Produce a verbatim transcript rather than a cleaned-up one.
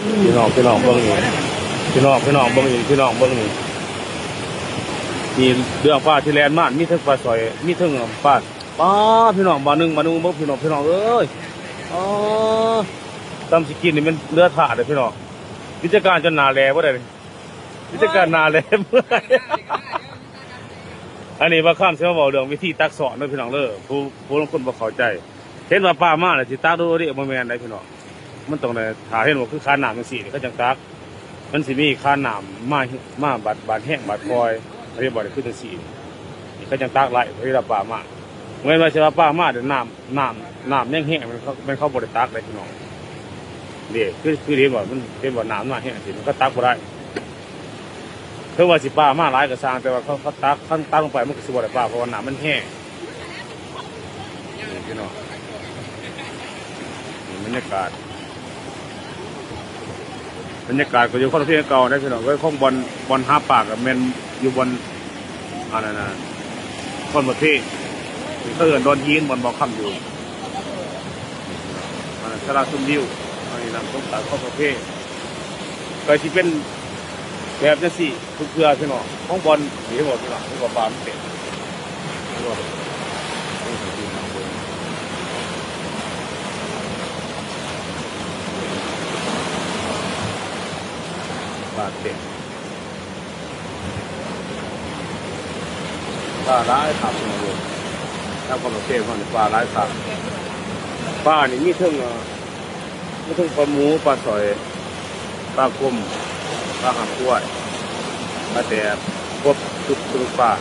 พี่น้องพี่น้องเบิ่งนี่พี่น้องพี่น้องเบิ่งนี่พี่น้องเบิ่งนี่นี่เรื่องปลาที่แล่นมามีทั้งปลาสอยมีทั้งปลาปลาพี่น้องบาดหนึ่งบาดหนึ่งเบิ่งพี่น้องพี่น้องเอ้ยอ๋อตำสิกินนี่มันเลือดถ่าเลยพี่น้องวิชาการจนหนาแหลบ่ได้เลยวิชาการหนาแหลเมื่อยอันนี้ว่าข้ามเสียมาบอกเรื่องวิธีตักสอนเด้อพี่น้องเด้อผู้ผู้ลางคนบ่เข้าใจ เห็นว่าปลามาแล้วสิตักดูดิบ่แม่นได้พี่น้องมันต้องได้ถ้าเห็นว่าคือคานน้ำจังซี่นี่เขาจังตักมันสิมีคานน้ำมามาบาดบาดแห้งบาดคอยเรียกบ่ได้คือจังซี่นี่เขาจังตักไล่เวลาปลามาเมื่อว่าสิว่าปลามาเดี๋ยวน้ำน้ำน้ำยังแห้งมันเขามันเขาบ่ได้ตักเลยพี่น้องนี่คือคือเห็นว่ามันเห็นว่าน้ำมาแห้งสิมันก็ตักบ่ได้คือว่าสิปลามาหลายก็ซ่างแต่ว่าเขาเขาตักเขาตักลงไปมันก็สิบ่ได้ปลาเพราะว่าน้ำมันแห้ง นี่พี่น้องนี่บรรยากาศบรรยากาศก็อยู่คนละที่เก่านะพี่น้องก็คงบอลบอลหาปากกับแมนอยู่บอลอันนั้นนะคนประเทศที่เขาเอิ้นดอนยีนบอลบอลคำอยู่อันนั้นสาราซุมวิวอันนี้นำสงสารคนประเทศก็สิเป็นแบบจังซี่ทุกเทื่อพี่น้องของบอลนี่หมดพี่น้องที่ว่าปลามันเต็ม ปลาเต็มปลาหลายครับพี่น้องเอ้ยแล้วก็มาเก็บมันปลาหลายครับปลานี่มีเทั้งเอ่อมีเทั้งปลาหมูปลาสอยปลากลมปลาหางกล้วยปลาแดดครบทุกชนิดปลา